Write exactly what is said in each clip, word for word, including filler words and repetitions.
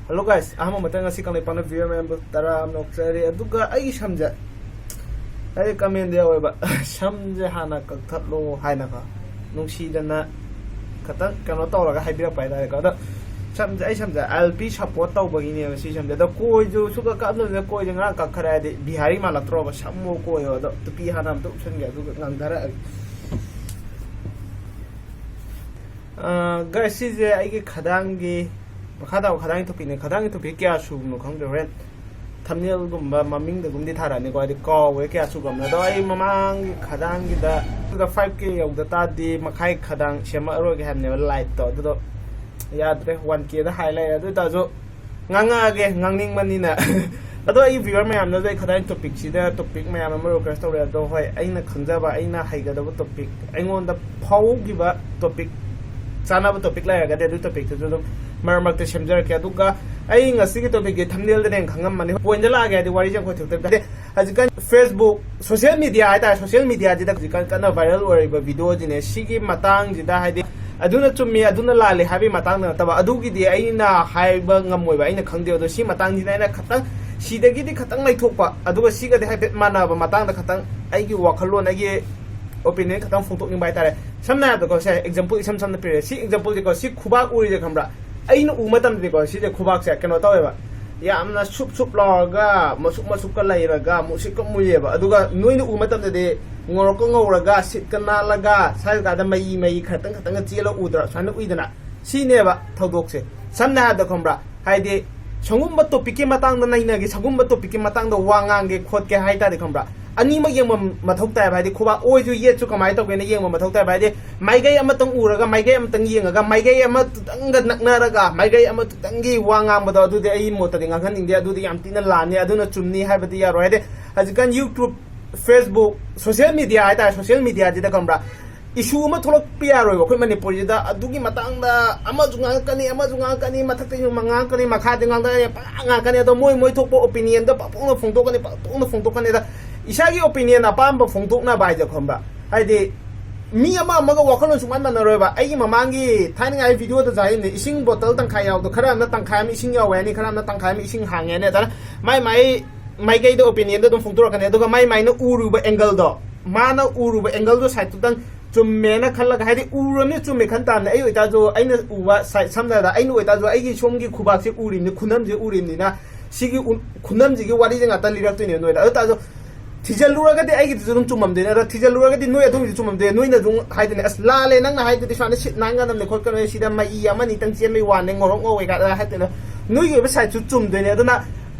Hello guys, ꯑꯍꯥꯟꯕ ꯃꯇꯝ ꯉꯁꯤ ꯀꯪꯂꯩꯄꯥꯛꯅ viewer ꯃꯌꯥꯝꯕꯨ ꯇꯔꯥꯝꯅ ꯑꯣꯛꯆꯔꯤ꯫ ꯑꯗꯨꯒ ꯑꯩꯒꯤ ꯁꯝꯁꯦ, ꯑꯩ comment ꯌꯥꯎꯋꯦꯕ, "ꯁꯝꯁꯦ ꯍꯥꯟꯅ ꯀꯛꯊꯠꯂꯣ" ꯍꯥꯏꯅꯀꯣ, ꯅꯨꯡꯁꯤꯗꯅ ꯈꯇꯪ ꯀꯩꯅꯣ ꯇꯧꯔꯒ ꯍꯥꯏꯕꯤꯔꯛꯄ ꯍꯥꯏꯇꯥꯔꯦꯀꯣ꯫ ꯑꯗꯣ ꯁꯝꯁꯦ, ꯑꯩ ꯁꯝꯁꯦ ꯑꯦꯜ ꯄꯤ support ꯇꯧꯕꯒꯤꯅꯦꯕ ꯁꯤ ꯁꯝꯁꯦ꯫ ꯑꯗꯣ ꯀꯣꯏꯁꯨ ꯁꯨꯛꯀꯛ ꯀꯛꯑꯝꯗꯕꯅꯤꯅ ꯀꯣꯏꯁꯦ ꯉꯔꯥꯡ ꯀꯛꯈ꯭ꯔꯦ, ꯍꯥꯏꯗꯤ ꯕꯤꯍꯥꯔꯤ ꯃꯥꯜꯂꯛꯇ꯭ꯔꯣꯕ ꯁꯝꯃꯨ ꯀꯣꯏꯌꯣ꯫ ꯑꯗꯣ ꯇꯨꯄꯤ ꯍꯥꯟꯅ ꯑꯝꯇ ꯎꯞꯁꯟꯒꯦ, ꯑꯗꯨꯒ ꯉꯥꯡꯊꯔꯛꯑꯒꯦ꯫ ꯑ, guys, ꯁꯤꯁꯦ ꯑꯩꯒꯤ ꯈꯗꯥꯡꯒꯤ, ꯃꯈꯥ ꯇꯥꯕ ꯈꯗꯥꯡꯒꯤ topicꯅꯦ꯫ ꯈꯗꯥꯡꯒꯤ topic ꯀꯌꯥ ꯁꯨꯕꯅꯣ ꯈꯪꯗ꯭ꯔꯦ, ꯍꯣꯔꯦꯟ thumbnailꯒꯨꯝꯕ ꯃꯃꯤꯡꯗꯒꯨꯝꯗꯤ ꯊꯥꯔꯛꯑꯅꯤꯀꯣ, ꯍꯥꯏꯗꯤ ꯀꯥꯎꯋꯦ ꯀꯌꯥ ꯁꯨꯈ꯭ꯔꯕꯅꯣ꯫ ꯑꯗꯣ ꯑꯩ ꯃꯃꯥꯡꯒꯤ ꯈꯗꯥꯡꯒꯤꯗ, ꯑꯗꯨꯒ five K ꯌꯧꯗ ꯇꯥꯔꯗꯤ ꯃꯈꯥꯏ ꯈꯗꯥꯡ ꯁꯦꯝꯃꯛꯑꯔꯣꯏꯒꯦ ꯍꯥꯏꯕꯅꯦꯕ, ꯂꯥꯏꯠꯇꯣ꯫ ꯑꯗꯨꯗꯣ ꯌꯥꯗ꯭ꯔꯦ, one Kꯗ ꯍꯥꯏ ꯂꯩꯔꯦ꯫ ꯑꯗꯨ ꯑꯣꯏꯇꯥꯔꯁꯨ ꯉꯥꯡꯉꯛꯑꯒꯦ, ꯉꯥꯡꯅꯤꯡꯕꯅꯤꯅ꯫ ꯑꯗꯣ ꯑꯩ viewer ꯃꯌꯥꯝꯅꯁꯨ ꯑꯩ ꯈꯗꯥꯡ topicꯁꯤꯗ topic ꯃꯌꯥꯝ ꯑꯃ request ꯇꯧꯔꯛꯑꯦ꯫ ꯑꯗꯣ ꯍꯣꯏ, ꯑꯩꯅ ꯈꯪꯖꯕ, ꯑꯩꯅ ꯍꯩꯒꯗꯕ topic, ꯑꯩꯉꯣꯟꯗ ꯐꯥꯎꯈꯤꯕ topic, ꯆꯥꯅꯕ topic ꯂꯩꯔꯒꯗꯤ ꯑꯗꯨ topicꯇꯨꯁꯨ ꯑꯗꯨꯝ ꯃꯔꯛ ꯃꯔꯛꯇ ꯁꯦꯝꯖꯔꯛꯀꯦ꯫ ꯑꯗꯨꯒ ꯑꯩ ꯉꯁꯤꯒꯤ topicꯀꯤ thumbnailꯗꯅ ꯍꯦꯟꯅ ꯈꯪꯉꯝꯃꯅꯤ꯫ Pointꯇ ꯂꯥꯛꯑꯒꯦ, ꯍꯥꯏꯗꯤ ꯋꯥꯔꯤꯁꯦ ꯑꯩꯈꯣꯏ ꯊꯣꯛꯇꯕꯤꯗ꯫ ꯍꯧꯖꯤꯛꯀꯥꯟ Facebook, social media ꯍꯥꯏꯇꯥꯔꯦ, social mediaꯁꯤꯗ ꯍꯧꯖꯤꯛꯀꯥꯟ ꯀꯟꯅ viral ꯑꯣꯏꯔꯤꯕ videoꯁꯤꯅꯦ꯫ ꯁꯤꯒꯤ ꯃꯇꯥꯡꯁꯤꯗ, ꯍꯥꯏꯗꯤ, ꯑꯗꯨꯅ ꯆꯨꯝꯃꯤ, ꯑꯗꯨꯅ ꯂꯥꯜꯂꯤ ꯍꯥꯏꯕꯒꯤ ꯃꯇꯥꯡꯗ ꯅꯠꯇꯕ, ꯑꯗꯨꯒꯤꯗꯤ ꯑꯩꯅ ꯍꯥꯏꯕ ꯉꯝꯃꯣꯏꯕ, ꯑꯩꯅ ꯈꯪꯗꯦ꯫ ꯑꯗꯣ ꯁꯤ ꯃꯇꯥꯡꯁꯤꯅ ꯑꯩꯅ ꯈꯇꯪ, ꯁꯤꯗꯒꯤꯗꯤ ꯈꯇꯪ ꯂꯩꯊꯣꯛꯄ, ꯑꯗꯨꯒ ꯁꯤꯒꯗꯤ ꯍꯥꯏꯐꯦꯠ ꯃꯥꯟꯅꯕ ꯃꯇꯥꯡꯗ ꯈꯇꯪ ꯑꯩꯒꯤ ꯋꯥꯈꯜꯂꯣꯟ, ꯑꯩꯒꯤ opinion ꯈꯇꯪ ꯐꯣꯡꯗꯣꯛꯅꯤꯡꯕ ꯍꯥꯏꯇꯥꯔꯦ꯫ ꯁꯝꯅ ꯍꯥꯏꯔꯕꯗꯀꯣ, ꯁꯦ, example ꯏꯁꯝ ꯁꯝꯅ ꯄꯤꯔꯦ꯫ ꯁꯤ exampleꯁꯦꯀꯣ, ꯁꯤ ꯈꯨꯕꯥꯛ ꯎꯔꯤꯁꯦ ꯈꯪꯕ꯭ꯔꯥ? ꯑꯩꯅ ꯎ ꯃꯇꯝꯗꯗꯤꯀꯣ, ꯁꯤꯁꯦ ꯈꯨꯕꯥꯛꯁꯦ ꯀꯩꯅꯣ ꯇꯧꯋꯦꯕ, ꯌꯥꯝꯅ ꯁꯨꯞ ꯁꯨꯞ ꯂꯥꯎꯔꯒ, ꯃꯁꯨꯛ ꯃꯁꯨꯛꯀ ꯂꯩꯔꯒ, ꯃꯨꯁꯤꯛꯀ ꯃꯨꯏꯌꯦꯕ꯫ ꯑꯗꯨꯒ ꯅꯣꯏꯅ ꯎ ꯃꯇꯝꯗꯗꯤ ꯉꯧꯔꯣꯛꯀ ꯉꯧꯔꯒ, ꯁꯤꯠꯀ ꯅꯥꯜꯂꯒ, ꯁ꯭ꯋꯥꯏ ꯖꯒꯥꯗ ꯃꯩ ꯃꯩ ꯈꯔꯇꯪ ꯈꯔꯇꯪꯒ ꯆꯦꯜꯂ ꯎꯗ꯭ꯔꯥ? ꯁꯨꯃꯥꯏꯅ ꯎꯏꯗꯅ꯫ ꯁꯤꯅꯦꯕ ꯊꯧꯗꯣꯛꯁꯦ꯫ ꯁꯝꯅ ꯍꯥꯏꯔꯕꯗ ꯈꯪꯕ꯭ꯔꯥ? ꯍꯥꯏꯗꯤ ꯁꯒꯨꯝꯕ topicꯀꯤ ꯃꯇꯥꯡꯗ ꯅꯩꯅꯒꯦ, ꯁꯒꯨꯝꯕ topicꯀꯤ ꯃꯇꯥꯡꯗ ꯋꯥ ꯉꯥꯡꯒꯦ ꯈꯣꯠꯀꯦ ꯍꯥꯏ ꯇꯥꯔꯗꯤ ꯈꯪꯕ꯭ꯔꯥ? ꯑꯅꯤꯃꯛ ꯌꯦꯡꯕ ꯃꯊꯧ ꯇꯥꯏꯕ꯫ ꯍꯥꯏꯗꯤ ꯈꯨꯕꯥꯛ ꯑꯣꯏꯁꯨ ꯌꯦꯠꯁꯨ ꯀꯃꯥꯏꯅ ꯇꯧꯒꯦꯅ ꯌꯦꯡꯕ ꯃꯊꯧ ꯇꯥꯏꯕ꯫ ꯍꯥꯏꯗꯤ ꯃꯥꯏꯀꯩ ꯑꯃꯇꯪ ꯎꯔꯒ, ꯃꯥꯏꯀꯩ ꯑꯃꯇꯪ ꯌꯦꯡꯉꯒ, ꯃꯥꯏꯀꯩ ꯑꯃꯇꯪꯒ ꯅꯛꯅꯔꯒ, ꯃꯥꯏꯀꯩ ꯑꯃꯇꯪꯒꯤ ꯋꯥ ꯉꯥꯡꯕꯗꯣ, ꯑꯗꯨꯗꯤ ꯑꯩ ꯃꯣꯠꯇꯗꯤ ꯉꯥꯡꯍꯟꯅꯤꯡꯗꯦ꯫ ꯑꯗꯨꯗꯤ ꯌꯥꯝ ꯊꯤꯅ ꯂꯥꯟꯅꯤ, ꯑꯗꯨꯅ ꯆꯨꯝꯅꯤ ꯍꯥꯏꯕꯗꯤ ꯌꯥꯔꯣꯏ꯫ ꯍꯥꯏꯗꯤ ꯍꯧꯖꯤꯛꯀꯥꯟ YouTube, Facebook, social media ꯍꯥꯏꯇꯥꯔꯦ, social mediaꯁꯤꯗ ꯈꯪꯕ꯭ꯔꯥ, issue ꯑꯃ ꯊꯣꯛꯂꯛꯄ ꯌꯥꯔꯣꯏꯕ ꯑꯩꯈꯣꯏ ꯃꯅꯤꯄꯨꯔꯁꯤꯗ꯫ ꯑꯗꯨꯒꯤ ꯃꯇꯥꯡꯗ ꯑꯃꯁꯨ ꯉꯥꯡꯉꯛꯀꯅꯤ, ꯑꯃꯁꯨ ꯉꯥꯡꯉꯛꯀꯅꯤ, ꯃꯊꯛꯇꯩꯁꯨ ꯉꯥꯡꯉꯛꯀꯅꯤ, ꯃꯈꯥꯗꯩ ꯉꯥꯡꯉꯛꯀꯅꯤ, ꯄꯪꯉꯥꯡ ꯉꯥꯡꯉꯛꯀꯅꯤ꯫ ꯑꯗꯣ ꯃꯣꯏ, ꯃꯣꯏ ꯊꯣꯛꯄ opinionꯗꯣ ꯄꯪꯐꯣꯡꯗ ꯐꯣꯡꯗꯣꯛꯀꯅꯤ, ꯄꯪꯐꯣꯡꯗ ꯐꯣꯡꯗꯣꯛꯀꯅꯤ꯫ ꯑꯗ ꯏꯁꯥꯒꯤ opinion ꯑꯄꯥꯝꯕ ꯐꯣꯡꯗꯣꯛꯅꯕ ꯍꯥꯏꯁꯦ ꯈꯪꯕ꯭ꯔꯥ, ꯍꯥꯏꯗꯤ ꯃꯤ ꯑꯃ ꯑꯃꯒ ꯋꯥꯈꯜꯂꯣꯟ ꯁꯨꯡꯃꯥꯟ ꯃꯥꯟꯅꯔꯣꯏꯕ꯫ ꯑꯩꯒꯤ ꯃꯃꯥꯡꯒꯤ ꯊꯥꯏꯅꯉꯥꯏ ꯚꯤꯗꯤꯑꯣꯗꯁꯨ ꯍꯥꯏꯔꯤꯕꯅꯦ, ꯏꯁꯤꯡ ꯕꯣꯇꯜ ꯇꯪꯈꯥꯏ ꯌꯥꯎꯕꯗꯣ, ꯈꯔ ꯑꯃꯅ ꯇꯪꯈꯥꯏ ꯑꯃ ꯏꯁꯤꯡ ꯌꯥꯎꯋꯦ ꯍꯥꯏꯅꯤ, ꯈꯔ ꯑꯃꯅ ꯇꯪꯈꯥꯏ ꯑꯃ ꯏꯁꯤꯡ ꯍꯥꯡꯉꯦ ꯍꯥꯏꯅꯤ꯫ ꯑꯗꯨꯅ ꯃꯥꯏ ꯃꯥꯏ ꯃꯥꯏꯀꯩꯗ ꯑꯣꯄꯤꯅꯤꯌꯟꯗꯣ ꯑꯗꯨꯝ ꯐꯣꯡꯗꯣꯔꯛꯀꯅꯤ꯫ ꯑꯗꯨꯒ ꯃꯥꯏ ꯃꯥꯏꯅ ꯎꯔꯨꯕ ꯑꯦꯡꯒꯜꯗꯣ, ꯃꯥꯅ ꯎꯔꯨꯕ ꯑꯦꯡꯒꯜꯗꯣ ꯁꯥꯏꯠꯇꯨꯗꯪ ꯆꯨꯝꯃꯦꯅ ꯈꯜꯂꯒ, ꯍꯥꯏꯗꯤ ꯎꯔꯨꯔꯕꯅꯤꯅ ꯆꯨꯝꯃꯦ ꯈꯟ ꯇꯥꯕꯅꯦ꯫ ꯑꯩ ꯑꯣꯏꯇꯥꯔꯁꯨ, ꯑꯩꯅ ꯎꯕ ꯁꯥꯏꯠ, ꯁꯝꯅ ꯍꯥꯏꯔꯕꯗ ꯑꯩꯅ ꯑꯣꯏꯇꯥꯔꯁꯨ ꯑꯩꯒꯤ ꯁꯣꯝꯒꯤ ꯈꯨꯕꯥꯛꯁꯦ ꯎꯔꯤꯕꯅꯤ, ꯈꯨꯅꯝꯁꯦ ꯎꯔꯤꯕꯅꯤꯅ, ꯁꯤꯒꯤ ꯎ-, ꯈꯨꯅꯝꯁꯤꯒꯤ ꯋꯥꯔꯤꯁꯦ ꯉꯥꯛꯇ ꯂꯤꯔꯛꯇꯣꯏꯅꯦ ꯅꯣꯏꯗ꯫ ꯑꯗꯨ ꯇꯥꯔꯁꯨ ꯊꯤꯖꯤꯜꯂꯨꯔꯒꯗꯤ ꯑꯩꯒꯤꯗꯨꯁꯨ ꯑꯗꯨꯝ ꯆꯨꯝꯃꯝꯗꯣꯏꯅꯦ꯫ ꯑꯗꯣ ꯊꯤꯖꯤꯜꯂꯨꯔꯒꯗꯤ ꯅꯣꯏ ꯑꯗꯣꯝꯒꯤꯁꯨ ꯆꯨꯝꯃꯝꯗꯣꯏꯅꯦ꯫ ꯅꯣꯏꯅ ꯑꯗꯨꯝ ꯍꯥꯏꯗꯣꯏꯅꯦ, "ꯑꯁ, ꯂꯥꯜꯂꯦ, ꯅꯪꯅ ꯍꯥꯏꯗꯨꯗꯤ ꯁꯨꯃꯥꯏꯅ ꯁꯤꯠ ꯅꯥꯟꯒꯗꯕꯅꯦ ꯈꯣꯠꯀꯗꯕꯅꯦ, ꯁꯤꯗ ꯃꯩ ꯑꯃꯅꯤ ꯇꯪ ꯆꯦꯟꯕꯩ ꯋꯥꯅꯦ, ꯉꯧꯔꯣꯛ ꯉꯧꯋꯦ" ꯀꯥꯏꯅ ꯍꯥꯏꯗꯣꯏꯅꯦ꯫ ꯅꯣꯏꯒꯤ ꯑꯣꯏꯕ ꯁꯥꯏꯠꯁꯨ ꯆꯨꯝꯗꯣꯏꯅꯦ꯫ ꯑꯗꯨꯅ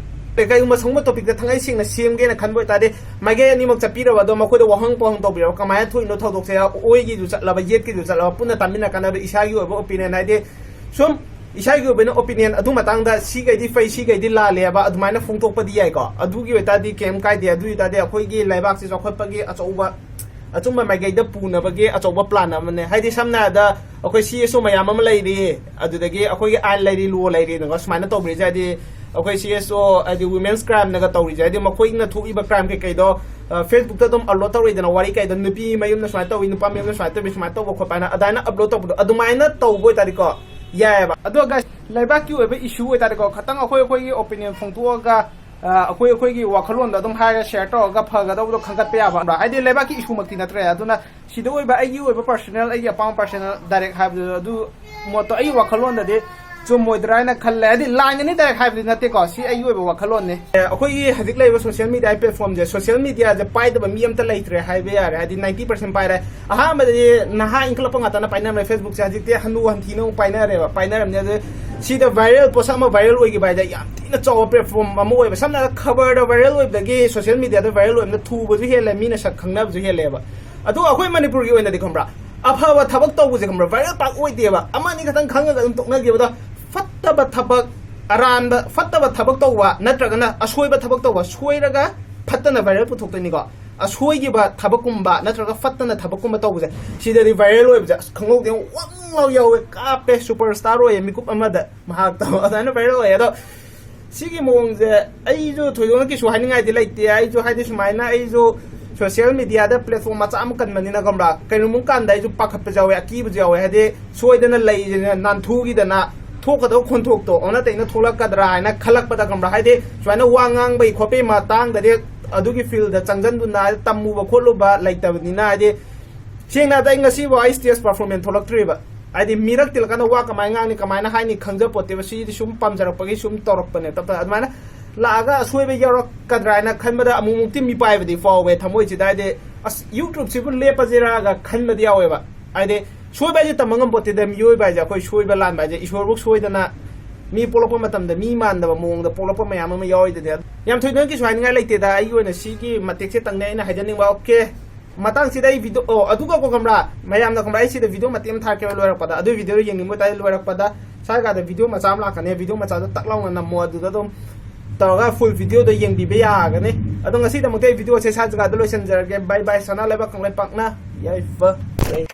ꯀꯩꯒꯨꯝꯕ ꯁꯪꯕ ꯇꯣꯄꯤꯛꯇ ꯊꯥꯡꯉꯩ ꯁꯦꯡꯅ ꯁꯦꯝꯒꯦꯅ ꯈꯟꯕ ꯑꯣꯏꯇꯥꯔꯗꯤ, ꯃꯥꯏꯀꯩ ꯑꯅꯤꯃꯛ ꯆꯠꯄꯤꯔꯕ ꯑꯗꯣ, ꯃꯈꯣꯏꯗ ꯋꯥꯍꯪ ꯄꯥꯎꯍꯪ ꯇꯧꯕꯤꯔꯕ, ꯀꯃꯥꯏꯅ ꯊꯣꯛꯏꯅꯣ ꯊꯧꯗꯣꯛꯁꯦ, ꯑꯣꯏꯒꯤꯁꯨ ꯆꯠꯂꯕ, ꯌꯦꯠꯀꯤꯁꯨ ꯆꯠꯂꯕ, ꯄꯨꯟꯅ ꯇꯥꯃꯤꯟꯅ ꯀꯥꯟꯗ ꯏꯁꯥꯒꯤ ꯑꯣꯏꯕ ꯑꯣꯄꯤꯅꯤꯌꯟ, ꯍꯥꯏꯗꯤ ꯁꯨꯝ ꯏꯁꯥꯒꯤ ꯑꯣꯏꯕ ꯑꯣꯄꯤꯅꯤꯌꯟ ꯑꯗꯨ ꯃꯇꯥꯡꯗ ꯁꯤꯈꯩꯗꯤ ꯐꯩ, ꯁꯤꯈꯩꯗꯤ ꯂꯥꯜꯂꯦ ꯍꯥꯏꯕ ꯑꯗꯨꯃꯥꯏꯅ ꯐꯣꯡꯗꯣꯛꯄꯗꯤ ꯌꯥꯏꯀꯣ꯫ ꯑꯗꯨꯒꯤ ꯑꯣꯏꯇꯥꯔꯗꯤ ꯀꯩꯝ ꯀꯥꯏꯗꯦ꯫ ꯑꯗꯨ ꯑꯣꯏꯇꯥꯔꯗꯤ ꯑꯩꯈꯣꯏꯒꯤ ꯂꯩꯕꯥꯛꯁꯦ ꯆꯥꯎꯈꯠꯄꯒꯤ ꯑꯆꯧꯕ, ꯑꯆꯨꯝꯕ ꯃꯥꯏꯀꯩꯗ ꯄꯨꯅꯕꯒꯤ ꯑꯆꯧꯕ ꯄ꯭ꯂꯥꯟ ꯑꯃꯅꯦ꯫ ꯍꯥꯏꯗꯤ ꯁꯝꯅ ꯍꯥꯏꯔꯕꯗ ꯑꯩꯈꯣꯏ ꯁꯤ ꯑꯦꯁ ꯑꯣ ꯃꯌꯥꯝ ꯑꯃ ꯂꯩꯔꯤ, ꯑꯗꯨꯗꯒꯤ ꯑꯩꯈꯣꯏꯒꯤ ꯑꯥꯏꯟ ꯂꯩꯔꯤ, ꯂꯣ ꯂꯩꯔꯤꯅꯀꯣ꯫ ꯁꯨꯃꯥꯏꯅ ꯇꯧꯕꯤꯔꯤꯁꯦ, ꯍꯥꯏꯗꯤ ꯑꯩꯈꯣꯏ ꯁꯤ ꯑꯦꯁ ꯑꯣ, ꯍꯥꯏꯗꯤ ꯋꯨꯃꯦꯟꯁ ꯀ꯭ꯔꯥꯏꯝꯅꯒ ꯇꯧꯔꯤꯁꯦ, ꯍꯥꯏꯗꯤ ꯃꯈꯣꯏꯅ ꯊꯣꯛꯏꯕ ꯀ꯭ꯔꯥꯏꯝ ꯀꯩꯀꯩꯗꯣ, ꯑ, ꯐꯦꯁꯕꯨꯛꯇ ꯑꯗꯨꯝ ꯑꯞꯂꯣꯗ ꯇꯧꯔꯤꯗꯅ, ꯋꯥꯔꯤ ꯀꯩꯗꯣ, ꯅꯨꯄꯤ ꯃꯌꯨꯝꯗ ꯁꯨꯃꯥꯏꯅ ꯇꯧꯏ, ꯅꯨꯄꯥ ꯃꯌꯨꯝꯗ ꯁꯨꯃꯥꯏꯅ ꯇꯧꯏ, ꯁꯨꯃꯥꯏꯅ ꯇꯧꯕ ꯈꯣꯠꯄ ꯍꯥꯏꯅ ꯑꯗꯨꯃꯥꯏꯅ ꯑꯞꯂꯣꯗ ꯇꯧꯕꯗꯣ, ꯑꯗꯨꯃꯥꯏꯅ ꯇꯧꯕ ꯑꯣꯏꯇꯥꯔꯗꯤꯀꯣ, ꯌꯥꯏꯑꯕ꯫ ꯑꯗꯣ ꯒꯥꯏꯁ, ꯂꯩꯕꯥꯛꯀꯤ ꯑꯣꯏꯕ ꯏꯁꯨ ꯑꯣꯏꯇꯥꯔꯗꯤꯀꯣ, ꯈꯇꯪ ꯑꯩꯈꯣꯏ ꯑꯩꯈꯣꯏꯒꯤ ꯑꯣꯄꯤꯅꯤꯌꯟ ꯐꯣꯡꯗꯣꯛꯑꯒ, ꯑ, ꯑꯩꯈꯣꯏ ꯑꯩꯈꯣꯏꯒꯤ ꯋꯥꯈꯜꯂꯣꯟꯗꯣ ꯑꯗꯨꯝ ꯍꯥꯏꯔꯒ ꯁꯤꯌꯔ ꯇꯧꯔꯒ ꯐꯒꯗꯧꯕꯗꯣ ꯈꯟꯒꯠꯄ ꯌꯥꯕ, ꯍꯥꯏꯗꯤ ꯂꯩꯕꯥꯛꯀꯤ ꯏꯁꯨꯃꯛꯇꯤ ꯅꯠꯇ꯭ꯔꯦ꯫ ꯑꯗꯨꯅ ꯁꯤꯗ ꯑꯣꯏꯕ ꯑꯩꯒꯤ ꯑꯣꯏꯕ ꯄꯔꯁꯣꯅꯦꯜ, ꯑꯩꯒꯤ ꯑꯄꯥꯝꯕ ꯄꯔꯁꯣꯅꯦꯜ ꯗꯥꯏꯔꯦꯛ ꯍꯥꯏꯕꯗꯨ, ꯑꯗꯨ ꯃꯣꯠꯇꯣ ꯑꯩꯒꯤ ꯋꯥꯈꯜꯂꯣꯟꯗꯗꯤ ꯆꯨꯝꯃꯣꯏꯗ꯭ꯔꯥ ꯍꯥꯏꯅ ꯈꯜꯂꯦ꯫ ꯍꯥꯏꯗꯤ ꯂꯥꯟꯒꯅꯤ ꯗꯥꯏꯔꯦꯛ ꯍꯥꯏꯕꯗꯤ ꯅꯠꯇꯦꯀꯣ, ꯁꯤ ꯑꯩꯒꯤ ꯑꯣꯏꯕ ꯋꯥꯈꯜꯂꯣꯟꯅꯤ꯫ ꯑꯦ, ꯑꯩꯈꯣꯏꯒꯤ ꯍꯧꯖꯤꯛ ꯂꯩꯔꯤꯕ ꯁꯣꯁꯤꯌꯦꯜ ꯃꯤꯗꯤꯌꯥ ꯄ꯭ꯂꯦꯠꯐꯣꯔꯝꯁꯦ, ꯁꯣꯁꯤꯌꯦꯜ ꯃꯤꯗꯤꯌꯥꯁꯦ ꯄꯥꯏꯗꯕ ꯃꯤ ꯑꯝꯇ ꯂꯩꯇ꯭ꯔꯦ ꯍꯥꯏꯕ ꯌꯥꯔꯦ꯫ ꯍꯥꯏꯗꯤ ꯅꯥꯏꯟꯇꯤ ꯄꯥꯔꯁꯦꯟ ꯄꯥꯏꯔꯦ꯫ ꯑꯍꯥꯟꯕꯗꯗꯤ ꯅꯍꯥ ꯏꯟꯈꯠꯂꯛꯄ ꯉꯥꯛꯇꯅ ꯄꯥꯏꯅꯔꯝꯃꯦ ꯐꯦꯁꯕꯨꯛꯁꯦ, ꯍꯧꯖꯤꯛꯇꯤ ꯍꯅꯨ ꯍꯟꯊꯤꯅ ꯑꯃꯨꯛ ꯄꯥꯏꯅꯔꯦꯕ, ꯄꯥꯏꯅꯔꯝꯅꯦ꯫ ꯑꯗꯨ ꯁꯤꯗ ꯚꯥꯏꯔꯦꯜ, ꯄꯣꯠꯁꯛ ꯑꯃ ꯚꯥꯏꯔꯦꯜ ꯑꯣꯏꯈꯤꯕ ꯍꯥꯏꯗꯤ ꯌꯥꯝ ꯊꯤꯅ ꯆꯥꯎꯕ ꯄ꯭ꯂꯦꯠꯐꯣꯔꯝ ꯑꯃ ꯑꯣꯏꯕ꯫ ꯁꯝꯅ ꯍꯥꯏꯔꯕꯗ ꯈꯕꯔꯗ ꯚꯥꯏꯔꯦꯜ ꯑꯣꯏꯕꯗꯒꯤ ꯁꯣꯁꯤꯌꯦꯜ ꯃꯤꯗꯤꯌꯥꯗ ꯚꯥꯏꯔꯦꯜ ꯑꯣꯏꯕꯅ ꯊꯨꯕꯁꯨ ꯍꯦꯜꯂꯦ, ꯃꯤꯅ ꯁꯛ ꯈꯪꯅꯕꯁꯨ ꯍꯦꯜꯂꯦꯕ꯫ ꯑꯗꯣ ꯑꯩꯈꯣꯏ ꯃꯅꯤꯄꯨꯔꯒꯤ ꯑꯣꯏꯅꯗꯤ ꯈꯪꯕ꯭ꯔꯥ, ꯑꯐꯕ ꯊꯕꯛ ꯇꯧꯕꯁꯦ ꯈꯪꯕ꯭ꯔꯥ, ꯚꯥꯏꯔꯦꯜ ꯄꯥꯛ ꯑꯣꯏꯗꯦꯕ꯫ ꯑꯃ ꯑꯅꯤ ꯈꯛꯇꯪ ꯈꯪꯉꯒ ꯑꯗꯨꯝ ꯇꯣꯛꯅꯈꯤꯕꯗ, ꯐꯠꯇꯕ ꯊꯕꯛ, ꯑꯔꯥꯟꯕ, ꯐꯠꯇꯕ ꯊꯕꯛ ꯇꯧꯕ ꯅꯠꯇ꯭ꯔꯒꯅ ꯑꯁꯣꯏꯕ ꯊꯕꯛ ꯇꯧꯕ, ꯁꯣꯏꯔꯒ ꯐꯠꯇꯅ ꯚꯥꯏꯔꯦꯜ ꯄꯨꯊꯣꯛꯇꯣꯏꯅꯤꯀꯣ꯫ ꯑꯁꯣꯏꯈꯤꯕ ꯊꯕꯛꯀꯨꯝꯕ ꯅꯠꯇ꯭ꯔꯒ ꯐꯠꯇꯅ ꯊꯕꯛꯀꯨꯝꯕ ꯇꯧꯕꯁꯦ, ꯁꯤꯗꯗꯤ ꯚꯥꯏꯔꯦꯜ ꯑꯣꯏꯕꯁꯦ ꯑꯁ ꯈꯪꯍꯧꯗꯦ, ꯋꯪ ꯂꯥꯎ ꯌꯥꯎꯋꯦ, ꯀꯥꯞꯄꯦ, ꯁꯨꯄꯔ ꯁ꯭ꯇꯥꯔ ꯑꯣꯏꯌꯦ ꯃꯤꯀꯨꯞ ꯑꯃꯗ ꯃꯍꯥꯛꯇꯣ꯫ ꯑꯗꯨꯃꯥꯏꯅ ꯚꯥꯏꯔꯦꯜ ꯑꯣꯏꯌꯦ꯫ ꯑꯗꯣ ꯁꯤꯒꯤ ꯃꯑꯣꯡꯁꯦ ꯑꯩꯁꯨ ꯊꯣꯏꯗꯣꯛꯅ ꯀꯩꯁꯨ ꯍꯥꯏꯅꯤꯡꯉꯥꯏꯗꯤ ꯂꯩꯇꯦ꯫ ꯑꯩꯁꯨ ꯍꯥꯏꯗꯤ ꯁꯨꯃꯥꯏꯅ ꯑꯩꯁꯨ ꯁꯣꯁꯤꯌꯦꯜ ꯃꯦꯗꯤꯌꯥꯗ ꯄ꯭ꯂꯦꯠꯐꯣꯝ ꯃꯆꯥ ꯑꯃ ꯀꯟꯕꯅꯤꯅ, ꯈꯪꯕ꯭ꯔꯥ, ꯀꯩꯅꯣꯝ ꯀꯥꯟꯗ ꯑꯩꯁꯨ ꯄꯥꯈꯠꯄꯁꯨ ꯌꯥꯎꯋꯦ, ꯑꯀꯤꯕꯁꯨ ꯌꯥꯎꯋꯦ꯫ ꯍꯥꯏꯗꯤ ꯁꯣꯏꯗꯅ ꯂꯩꯗꯅ ꯅꯥꯟꯊꯨꯈꯤꯗꯅ ꯊꯣꯛꯀꯗꯧꯕ ꯈꯣꯟꯊꯣꯛꯇꯣ ꯑꯣꯟꯅ ꯇꯩꯅ ꯊꯣꯛꯂꯛꯀꯗ꯭ꯔꯥ ꯍꯥꯏꯅ ꯈꯜꯂꯛꯄꯗ, ꯈꯪꯕ꯭ꯔꯥ, ꯍꯥꯏꯗꯤ ꯁꯨꯃꯥꯏꯅ ꯋꯥ ꯉꯥꯡꯕꯒꯤ ꯈꯣꯠꯄꯒꯤ ꯃꯇꯥꯡꯗꯗꯤ ꯑꯗꯨꯒꯤ ꯐꯤꯜꯗ ꯆꯪꯁꯤꯟꯗꯨꯅ ꯇꯝꯃꯨꯕ ꯈꯣꯠꯂꯨꯕ ꯂꯩꯇꯕꯅꯤꯅ, ꯍꯥꯏꯗꯤ ꯁꯦꯡꯅ ꯍꯥꯏꯔꯕꯗ ꯑꯩ ꯉꯁꯤꯐꯥꯎ ꯑꯩ ꯁ꯭ꯇꯦꯖ ꯄꯔꯐꯣꯔꯃꯦꯟꯁ ꯊꯣꯛꯂꯛꯇ꯭ꯔꯤꯕ꯫ ꯍꯥꯏꯗꯤ ꯃꯤꯔꯛ ꯇꯤꯜꯂꯀꯥꯟꯗ ꯋꯥ ꯀꯃꯥꯏꯅ ꯉꯥꯡꯅꯤ, ꯀꯃꯥꯏꯅ ꯍꯥꯏꯅꯤ ꯈꯪꯖꯄꯣꯠꯇꯦꯕ꯫ ꯁꯤꯗꯤ ꯁꯨꯝ ꯄꯥꯝꯖꯔꯛꯄꯒꯤ ꯁꯨꯝ ꯇꯧꯔꯛꯄꯅꯦ꯫ ꯇꯞ ꯇꯞꯅ ꯑꯗꯨꯃꯥꯏꯅ ꯂꯥꯛꯑꯒ ꯑꯁꯣꯏꯕ ꯌꯥꯎꯔꯛꯀꯗ꯭ꯔꯥ ꯍꯥꯏꯅ ꯈꯟꯕꯗ ꯑꯃꯨꯛ ꯃꯨꯛꯇꯤ ꯃꯤꯄꯥꯏꯕꯗꯤ ꯐꯥꯎꯋꯦ ꯊꯃꯣꯏꯁꯤꯗ꯫ ꯍꯥꯏꯗꯤ ꯑꯁ, ꯌꯨꯇ꯭ꯌꯨꯕꯁꯤꯕꯨ ꯂꯦꯞꯄꯁꯤꯔꯥꯒ ꯈꯟꯕꯗꯤ ꯌꯥꯎꯋꯦꯕ꯫ ꯍꯥꯏꯗꯤ ꯁꯣꯏꯕ ꯍꯥꯏꯁꯦ ꯇꯝꯕ ꯉꯝꯄꯣꯠꯇꯦꯗ꯫ ꯃꯤꯑꯣꯏꯕ ꯍꯥꯏꯁꯦ ꯑꯩꯈꯣꯏ ꯁꯣꯏꯕ ꯂꯥꯟꯕ ꯍꯥꯏꯁꯦ, ꯏꯁꯣꯔꯕꯨ ꯁꯣꯏꯗꯅ ꯃꯤ ꯄꯣꯛꯂꯛꯄ ꯃꯇꯝꯗ ꯃꯤ ꯃꯥꯟꯗꯕ ꯃꯑꯣꯡꯗ ꯄꯣꯛꯂꯛꯄ ꯃꯌꯥꯝ ꯑꯃ ꯌꯥꯎꯔꯤꯗꯨꯗꯤ꯫ ꯌꯥꯝ ꯊꯣꯏꯗꯣꯛꯅ ꯀꯩꯁꯨ ꯍꯥꯏꯅꯤꯡꯉꯥꯏ ꯂꯩꯇꯦꯗ꯫ ꯑꯩꯒꯤ ꯑꯣꯏꯅ ꯁꯤꯒꯤ ꯃꯇꯦꯛꯁꯦ ꯇꯪꯅꯦ ꯑꯩꯅ ꯍꯥꯏꯖꯅꯤꯡꯕ꯫ ꯑꯣꯀꯦ, ꯃꯇꯥꯡꯁꯤꯗ ꯑꯩ ꯚꯤꯗꯤꯑꯣ, ꯑꯣ, ꯑꯗꯨꯒꯀꯣ, ꯈꯪꯕ꯭ꯔꯥ, ꯃꯌꯥꯝꯅ, ꯈꯪꯕ꯭ꯔꯥ, ꯑꯩ ꯁꯤꯗ ꯚꯤꯗꯤꯑꯣ ꯃꯇꯦꯛ ꯑꯃ ꯊꯥꯔꯛꯀꯦꯕ ꯂꯣꯏꯔꯛꯄꯗ꯫ ꯑꯗꯨꯒꯤ ꯚꯤꯗꯤꯑꯣꯗꯣ ꯌꯦꯡꯅꯤꯡꯕ ꯇꯥꯔꯗꯤ ꯂꯣꯏꯔꯛꯄꯗ ꯁ꯭ꯋꯥꯏ ꯀꯥꯗ ꯚꯤꯗꯤꯑꯣ ꯃꯆꯥ ꯑꯃ ꯂꯥꯛꯀꯅꯤ꯫ ꯚꯤꯗꯤꯑꯣ ꯃꯆꯥꯗꯣ ꯇꯛ ꯂꯥꯎꯅ ꯅꯝꯃꯣ, ꯑꯗꯨꯗ ꯑꯗꯨꯝ ꯇꯧꯔꯒ ꯐꯨꯜ ꯚꯤꯗꯤꯑꯣꯗꯣ ꯌꯦꯡꯕꯤꯕ ꯌꯥꯒꯅꯤ꯫ ꯑꯗꯣ ꯉꯁꯤꯗꯃꯛꯇꯤ ꯑꯩ ꯚꯤꯗꯤꯑꯣꯁꯦ ꯁ꯭ꯋꯥꯏ ꯖꯒꯥꯗ ꯂꯣꯏꯁꯤꯟꯖꯔꯒꯦ꯫ ꯕꯥꯏ ꯕꯥꯏ, ꯁꯅꯥ ꯂꯩꯕꯥꯛ ꯀꯪꯂꯩꯄꯥꯛꯅ ꯌꯥꯏꯐꯔꯦ꯫